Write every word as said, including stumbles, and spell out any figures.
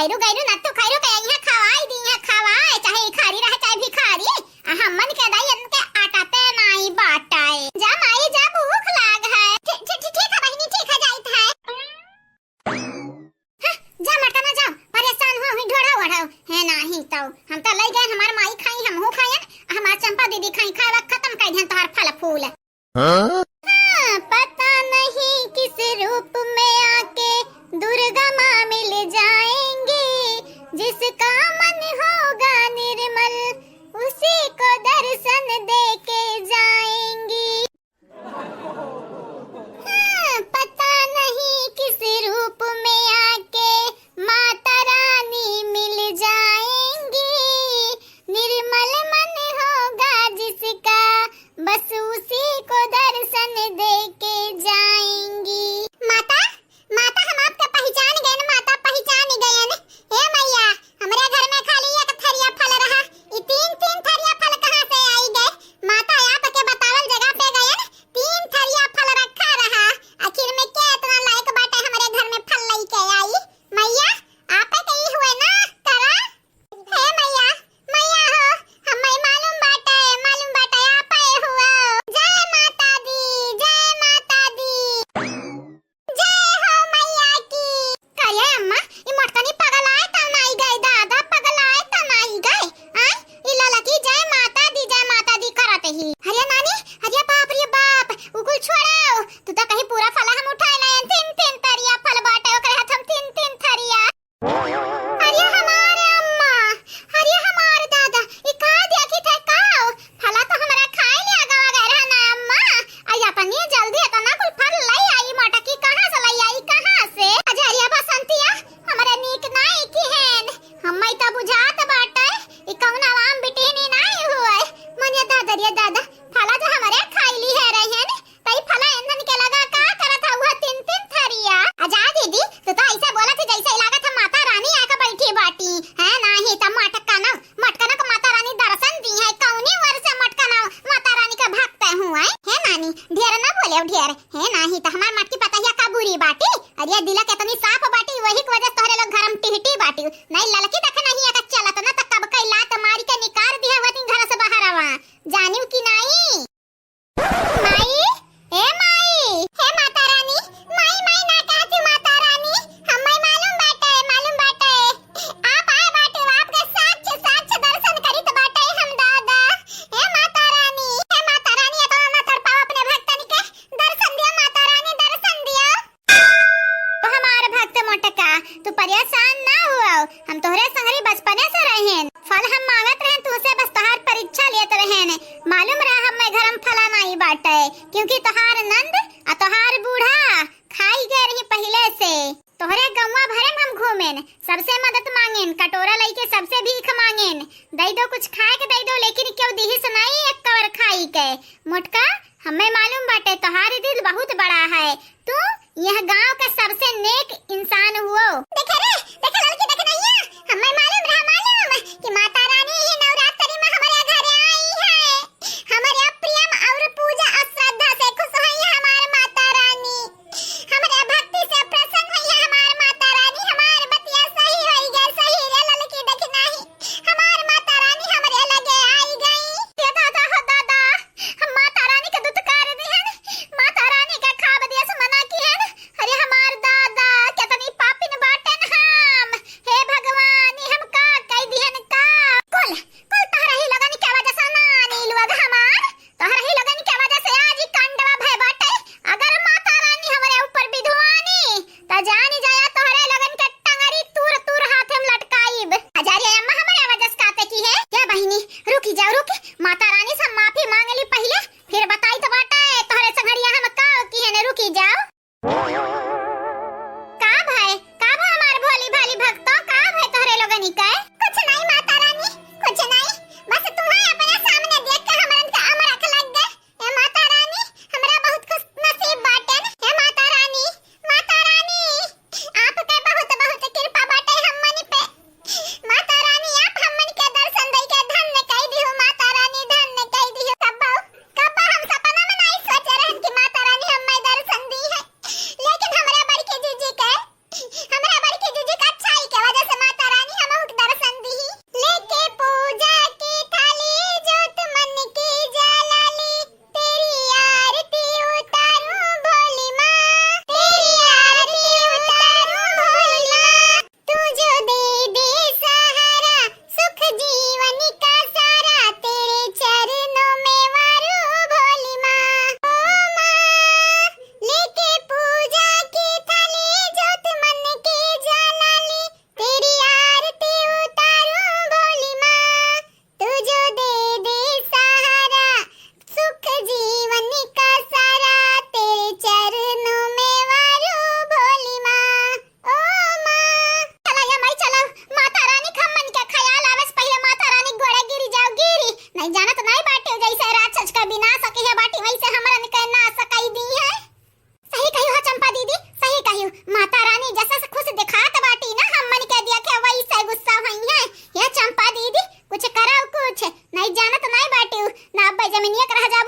ऐरू गैरू नत्थू खैरू के यहाँ खवाई दी, यहाँ खवाए, चाहे भिखारी रहे, चाहे भिखारी। आ हमन के दाई इनके आटा ते नाई बाटाए। जा माई जा, भूख लाग है। ठी-, ठी-, ठी-, ठीक है बहिनी, ठीक है, जाइत है। हाँ, जा मटका ना जाओ, परेशान हो हुई ढोढ़ा ओढ़ाओ। है नाही तो हम तो लई गए, हमार माई खाई, हमहू खायन, हमार चंपा दीदी खाई, खाए खत्म कर देन तोहार फल फूल। हाँ? हाँ, पता नहीं किस रूप में आके दुर्गा माँ मिल जाएंगी, जिसका मन होगा निर्मल उसी को दर्शन दे के जाएंगी। हाँ, पता नहीं किस रूप में आके माता रानी मिल जाएंगी, निर्मल मन होगा जिसका, बस उसी को दर्शन दे के जाएंगी। माता, माता, हम आपके पहचान गए न, माता, पहचान गए न। हे मैया, हमरे घर में खाली एक थरिया फल रहा, ई तीन तीन थरिया फल कहाँ से आई गए? माता, आपके बतावल जगह पे गए न, तीन थरिया फल रखा रहा, आखिर में के इतना लायक बाटे हमरे घर में फल लेके आई? मैया, आपे के ई हुए ना करा। हे मैया, मैया हो, हम्मे मालूम बाटे, मालूम बाटे, आपे हुआ। जय माता दी, जय माता दी। जय हो मैया की। का रे अम्मा, ई मोटकनी पगलाए त नाई गए दादा, पगलाए त नाई गए? आय, ई ललकी जय माता दी, जय माता दी करत ही। अरे नानी, अरे बाप रे बाप, उ कुल छोड़ाओ। तू तो कहीं पूरा फला हम उठाए लायन, तीन तीन थरिया फल बाटे, ओकरे हाथ हम तीन तीन थरिया। अरे हमार अम्मा, अरे हमार दादा, ई का देखी थे का? फला तो हमरा खाए ले आगा वगैरह ना अम्मा। आ इतनी जल्दी इतना कुल फल लई आई मोटकी, कहाँ से लई आई, कहाँ से? अरे अरे बसंतिया, हमरा नीक नाई किहेन। हम्मे त बुझात बाटे, ई कौनो आम बिटिनी नाई हुए। मने दादा रे दादा, फला जो हमरे खाइली है रहेन, तई फला एन्हन के लगा का करत हउआ तीन तीन थरिया? आ जा दीदी, तू तो ऐसे बोलत है जैसे लागत है माता रानी आके बैठी बाटी। है नाही त मटकनो, मटकनो के माता रानी दर्शन दी है। कौनी वर्ष से मटकनो माता रानी के भक्त हुआ है? हे नानी, ढेर ना बोले ढेर। हे नाही त हमार मटकी पतहिया का बुरी बाटी? अरे दिला कितनी साफ बाटी, वही की वजह से तोहरे लोग घर में टिहटी बाटी। नहीं ललकी देखे नहीं है चलत ना त कब कई लात मारी के निकाल दिया हुआ तीन घर से बाहर आवा। जानियो कि नाही? माई, ए माई, हे माता रानी, माई, माई ना कहती माता रानी, हम्मे मालूम बाटे, मालूम बाटे। आप आए बाटे, आपके साक्ष, साक्ष दर्शन करित बाटे हम दादा। हे माता रानी, हे माता रानी, इतना ना तड़पाओ अपने भक्तन के, दर्शन दियो माता रानी, दर्शन दियो। ओ हमार भक्त मोटका, तू परेशान ना हुआ, हम तोहरे संगरी बचपने से रहेन। फल हम मांगत रहेन तुहसे, बस तोहार परीक्षा लेत रहेन। मालूम रहा हम्मे घर में फला नाई बाटे, क्योंकि तोहार नंद आ तोहार बूढ़ा खाई गए रही पहिले से। तोहरे गौवा भरे में हम घूमेन, सबसे मदद मांगेन, कटोरा लइके सबसे भीख मांगेन, दई दो कुछ खाए के दई दो, लेकिन क्यों दिहिस नाई एक कवर खाई के। मोटका, हम्मे मालूम बाटे तोहार दिल बहुत बड़ा है, तू यह गांव का सबसे नेक इंसान हुओ। देखे रे, देखे ललकी, देखे नैया, हम्मे मालूम रहा, मालूम कि माता रानी ही नवरात्रि में हमरे घरे आई है। हमरे प्रेम और पूजा और श्रद्धा से खुश हुई है हमार माता रानी। हमरे भक्ति से प्रसन्न हुई है हमार माता रानी। हमार बतिया सही होई गए, सही रे ललकी, देखे नाही। हमार माता रानी हमरे लगे आई गई। हे दादा हो दादा, हम माता रानी के दुत्कार दिहन, माता रानी के खाब दियस मना किहन। अरे हमार दादा, कितनी पाप जानत नाई बाटिउ ना, अब्बे जमीनिया के रह जा